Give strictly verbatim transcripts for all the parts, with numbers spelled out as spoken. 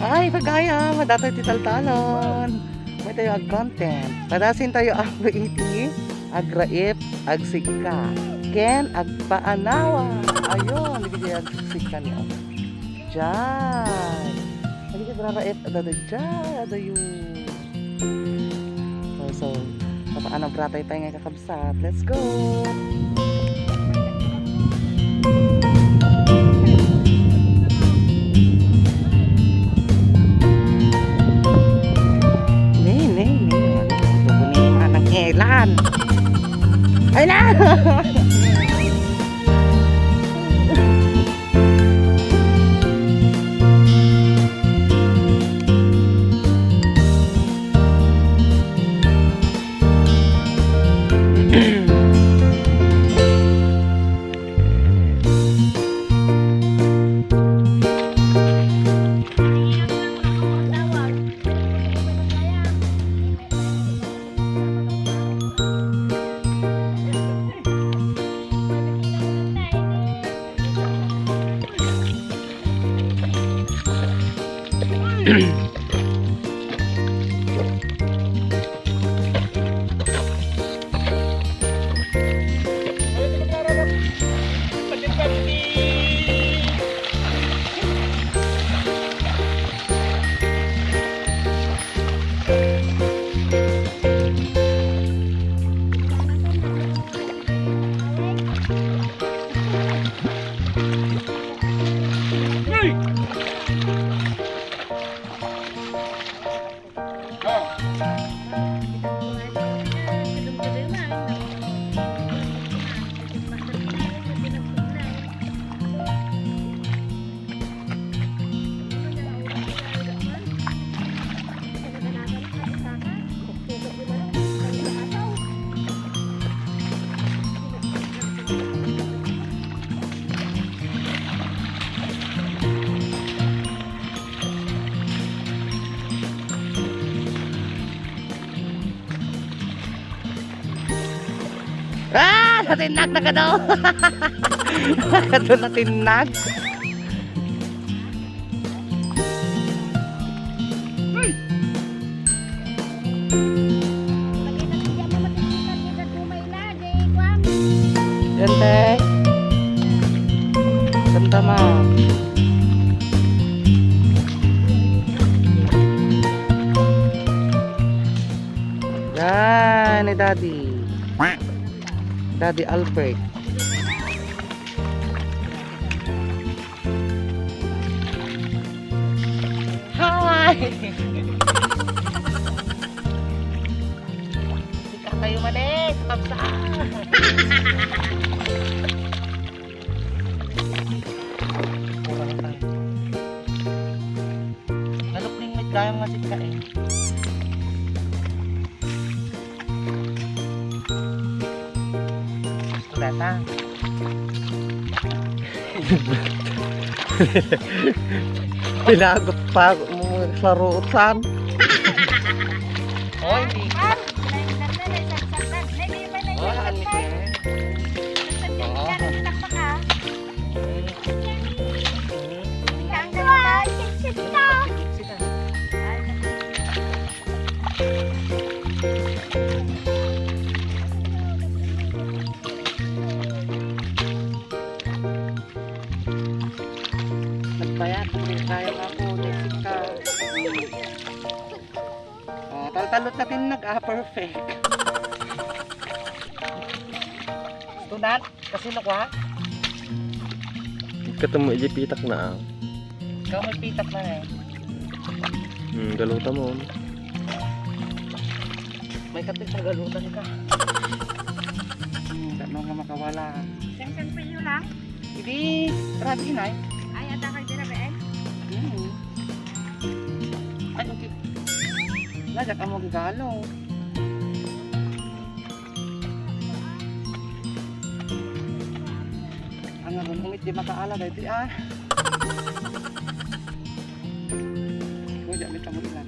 Ay, pagayam, madatoy ti taltalon. May tayo ag-content. Padasin tayo ako iti agraip, agsigka, ken agpaanawa. Ayun, dagiti agsigka ni Om. Diyan. Dagiti agraip, adada diyan, adayo. So, so, papaano bratay tayo nga kakabsat? Let's go! Ne, ne, ne. Ano? Ito po ni Manang Elan. Ay na! Ah! Natinnag na kado! Kado natinnag! Yan, te. Ganda, ma. Yan, ni Daddy. Daddy Albert. Hi! Sika kayo mali, kabsa. Nalukling may kayang nga sika eh. Gusto na ta. Pinagot pa mo sa rutan. Oh, hindi. Oh, ano ito? Oh. Nagbayat, hindi kaya nga po, Jessica. Oh, taltalot natin nag, ah, perfect. Tunat. Kasi nakuha? Ikaw mo, ilipitak na, ah. Ikaw may pitak na eh. Hmm, galuta mo. May katit na galutan ka. Hmm, tama nga makawala. Sangkang piyo lang? Hindi, grabe na eh. Ay, ata kay Dira Been? Hmm. Ay, okay. Lagak ang magagalo. Ang agun-ungit di makaala daytoy, ah. Mo, di mi tamo ilan.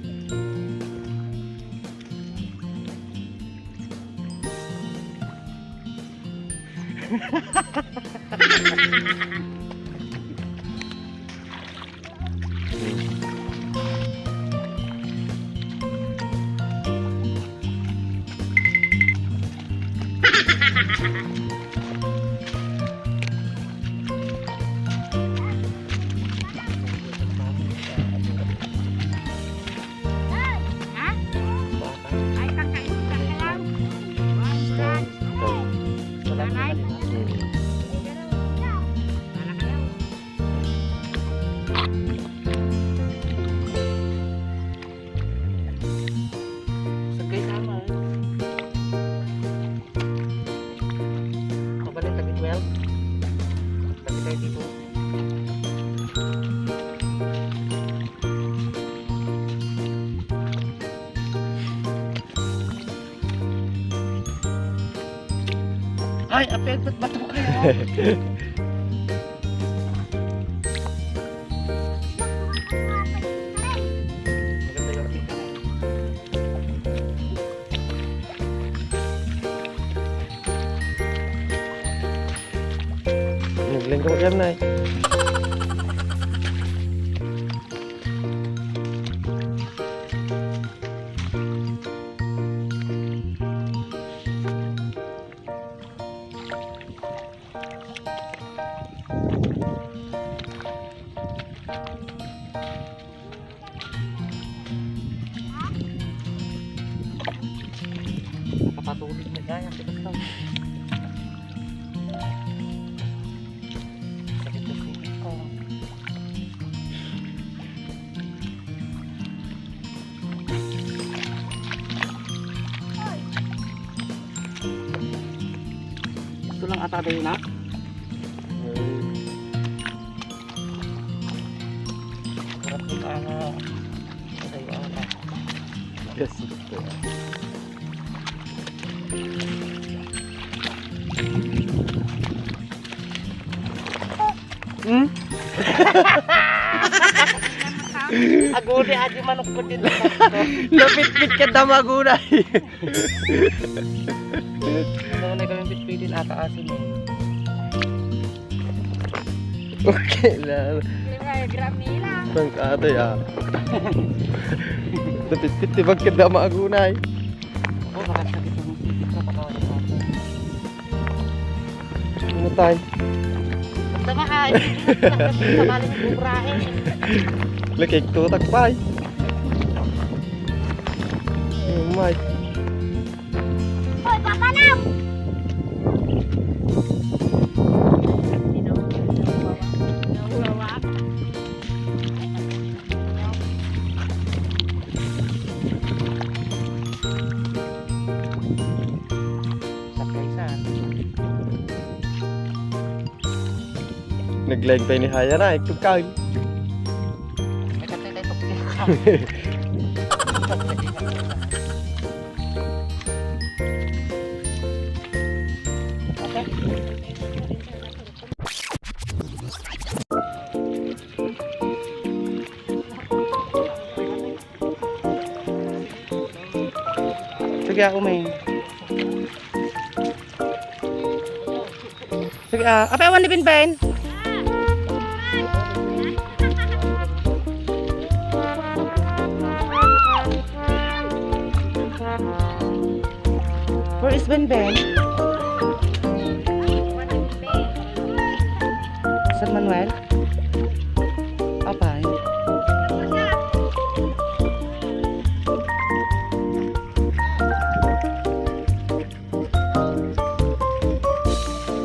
Ay, apel, ba't bato kaya? Naglenggaw yan, Nay. Kapatulog na gaya, sakit daw. Sakit na sakit ko. Ito lang ata tayo na. Sarap ng ano. Patay ka na. Yes, ito. Hmm? Aguni, adi manok ko din. Napitpit ka dama, aguni. Ano na kami pitpitin ata asin eh. Okay lang. Lima gram nila. Bang ka ate, ah. Napitpit, di ba, kada maagunay? Oo, baka sakit ang sipit sa pagkawala sa atin. Ano tayo? Basta ba, ah, hindi ko na sa baling bubrahe. Lakay tutak pa, eh. Oh my. Hoy, papanaw! Sakay saan? Naglaing pa ini haya na, iktog ka. Ay, patay tayo, patay tayo. Sige, ah, umay. Sige, ah, apay awan ni Benben? Where is Benben? San Manuel? Apay?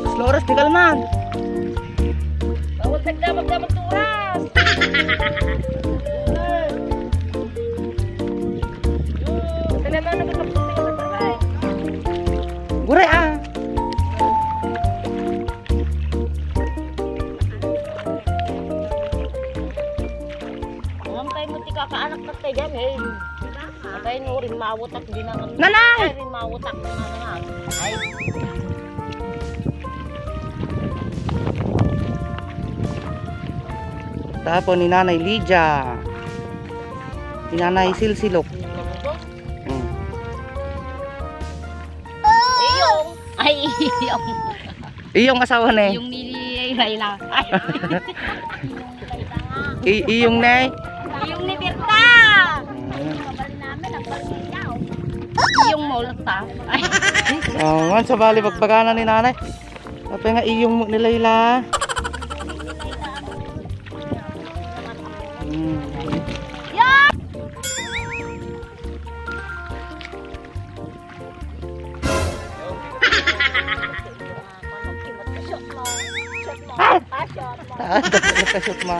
Kasla oras ti kalman? Bawal tagdamag-damag ti oras. Gure, ah. Ang tayo mo ti kakaanak na tayo dyan, eh. Patay no, rin mawutak din ang Nanay! Ay, rin mawutak din ang Ay. Tapos ni Nanay Lydia. Ni Nanay Silsilok. Hmm. Iyong. Ay, iyong. Iyong asawa ne. Iyong ni Layla. Ay. I-, iyong ne. Iyong ni Berta. Iyong mo, ta. Ay. Oh, ngan sa bali, bagbaga na ni Nanay. Apay nga iyong mo ni Layla. Hmm. Yeah! Ah! Ah, dapat nakashoot mo.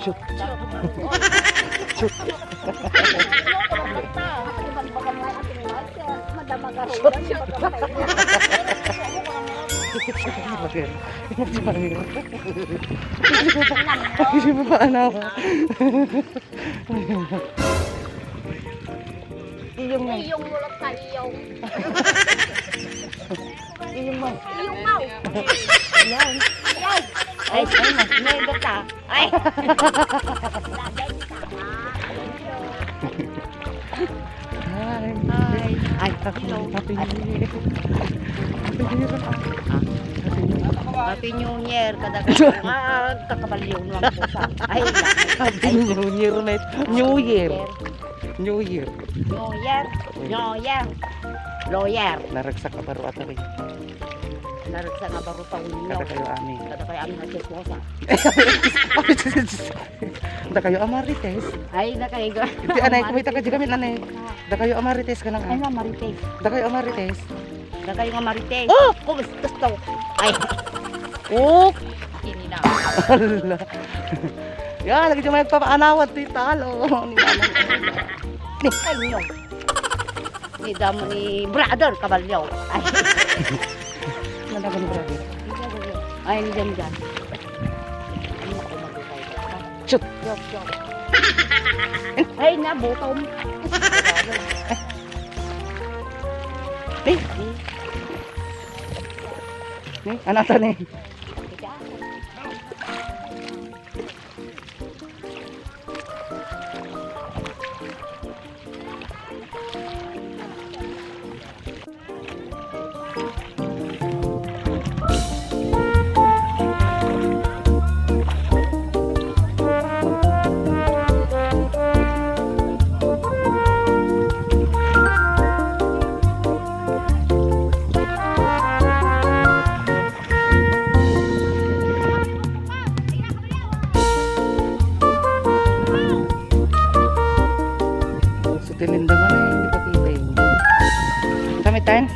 Shoot. Shoot. Hindi mo pa anawa. Iyong na. Iyong mulot ka, iyong. Iyong mo. Iyong mo. Yan. Yan. Ay, ay, may, may gata. Ay. Hi. Hi. Ay, happy, hello. Happy New Year. Happy New Year. Ah, Happy New Year. Happy New Year. Kada, ah, kakabalyo naman po sa. Ay, Happy New Year, mate. New Year. New Year. New Year. New Year. Lawyer. Naragsak a baro a tawen. Naragsak a baro tawen. Kada kayo amin. Kada kayo amin a chismosa. Dakayo a marites. Ay, dakayo ga-, Iti anay, kumita ka di kami, anay. Dakayo a marites ka lang, ay, ah, nga marites. Dakayo a marites. Dakayo nga marites. Oh! Kumusta to? Ay. Oh! Kini na. Ala. Yan, lagi dyan may nagpapaanawan, ti talo. Ni Nanay Ella. Ni, ay, no. Ni damo ni brother, kabalyo. Ay. Nanagan ni brother. Ay, ni dyan, dyan. Shoot. Yok, yok. Ay, nabutom. Eh. Eh, anata ni? So, tininda man eh, hindi pa kita yun. Kami tayo?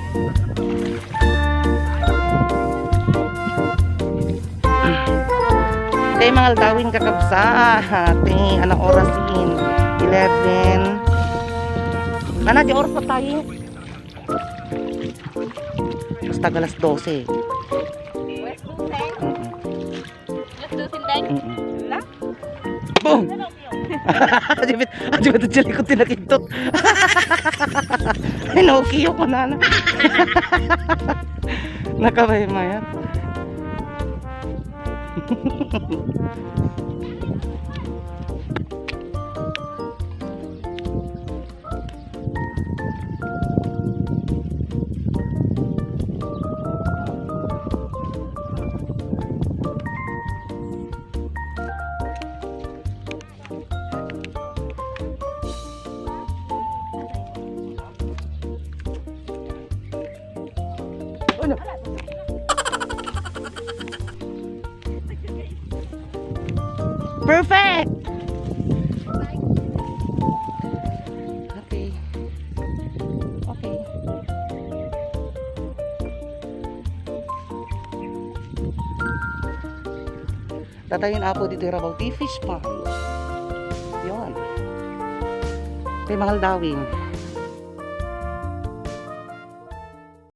Tay, mga aldawin, kakabsat. Tay, ano oras in? Eleven. Nana, di oras pa tayo. Basta alas dose. Alas dose? Mm-mm. Alas dose, Inday? Mm-mm. Wala? Boom! Ajibit, ajibit, ajibit, ko tinakidtot. Ay, nakiyo ko na, na. Nakabay, Maya. Ano? Perfect! Okay. Okay. Datayon, Apo, ditoy rabaw ti fish pond. Yon. Tay, mga aldawin.